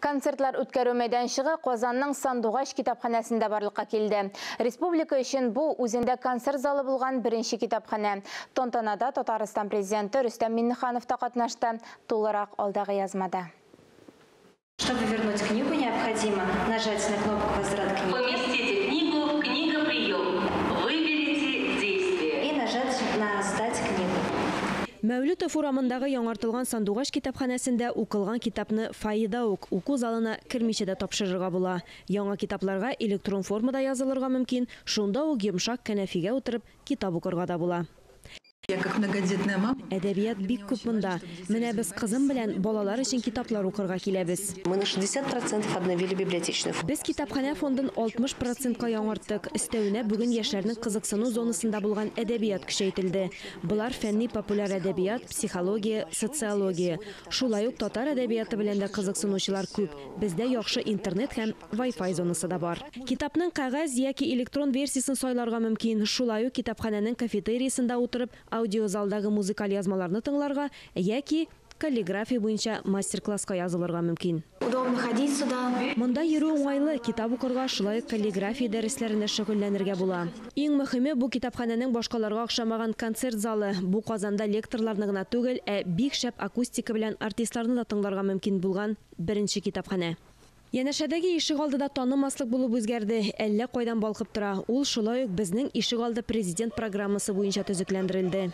Концертлар үткәрү мәйданчыгы Казанның Сандугач китапханәсендә барлыкка килде. Республика өчен бу үзендә концерт залы булган беренче китапханә. Тантанада Татарстан президенты Рөстәм Миңнеханов та катнашты. Тулырак алдагы язмада. Чтобы вернуть книгу, необходимо нажать на кнопку «Возврат книги». Поместите книгу в книгоприем. Выберите действие. И нажать на «Сдать книгу». Мәүлетов урамындагы яңартылган Сандугач китапханәсендә укылган китапны фойеда ук, уку залына кермичә дә тапшырырга була. Яңа китапларга электрон формада язылырга мөмкин, шунда ук йомшак кәнәфигә утырып китап укырга да була. Я как многодетная мама. Әдәбият бик күп монда. Менә без кызым белән балалар өчен китаплар укырга киләбез. Мы на 60% обновили библиотечный фонд. Без китапханә фондын 60 процентка яңарттык. Өстәвенә бүген яшьләрнең кызыксыну зонасында булган әдәбият көчәйтелде. Болар фәнни популяр әдәбият, психология, социология. Шулай ук татар әдәбияты белән дә кызыксынучылар күп. Бездә яхшы интернет һәм Wi-Fi зонасы да бар. Китапның кәгазь яки электрон версиясын сайларга мөмкин. Шулай ук китапханәнең кафетериясендә утырып аудиозалдагы музыкаль язмаларны тыңларга яки каллиграфия буенча мастер-класска язылырга мөмкин. Удобно ходить сюда. Монда йөрү уңайлы, китап укырга, шулай ук каллиграфия дәресләрендә шөгыльләнергә була. Иң мөһиме бу китапханәнең башкаларга охшамаган концерт залы. Бу Казанда лекторларны гына түгел, ә бик шәп акустика белән артистларны да тыңларга мөмкин булган беренче китапханә. Янәшәдәге ишегалды да танымаслык булып үзгәрде. Әллә кайдан балкып тора. Ул шулай ук безнең ишегалды президент программасы буенча төзекләндерелде.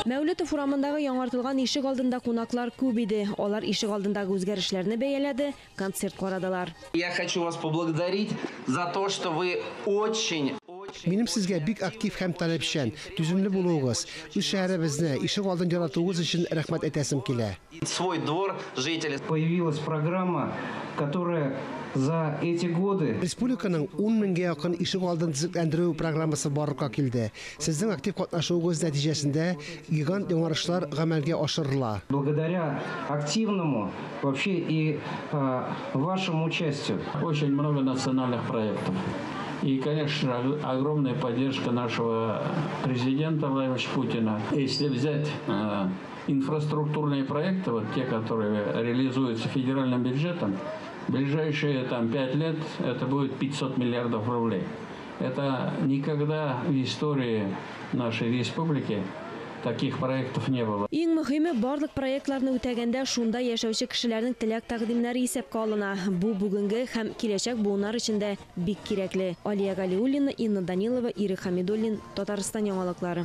Мәүлетов урамындагы яңартылган ишегалдында кунаклар күп иде. Алар ишегалдындагы үзгәрешләрне бәяләде, концерт карадылар. Я хочу вас поблагодарить за то, что вы очень Минем сезгә бик актив һәм таләпчән, түземле булуыгыз, үз шәһәребезне, ишегалдын яратуыгыз өчен рәхмәт әйтәсем килә. Свой двор жители. Появилась программа, которая за эти годы Республиканың 10 меңгә якын ишегалдын төзекләндерү программасы барлыкка килде. Сезнең актив катнашуыгыз нәтиҗәсендә гигант яңарышлар гамәлгә ашырыла. Благодаря активному вообще и вашему участию. Очень много национальных проектов. И, конечно, огромная поддержка нашего президента Владимира Путина. Если взять инфраструктурные проекты, вот те, которые реализуются федеральным бюджетом, в ближайшие там, 5 лет это будет 500 миллиардов рублей. Это никогда в истории нашей республики таких проектов не было. Иң мөһиме, барлык проектларны үтәгәндә шунда яшәүче кешеләрнең теләк тәкъдимнәре исәпкә алына. Бу бүгенге һәм киләчәк буыннар өчен дә бик кирәкле. Алия Галиуллина, Инна Данилова, Ирек Хамидуллин, Татарстан яңалыклары.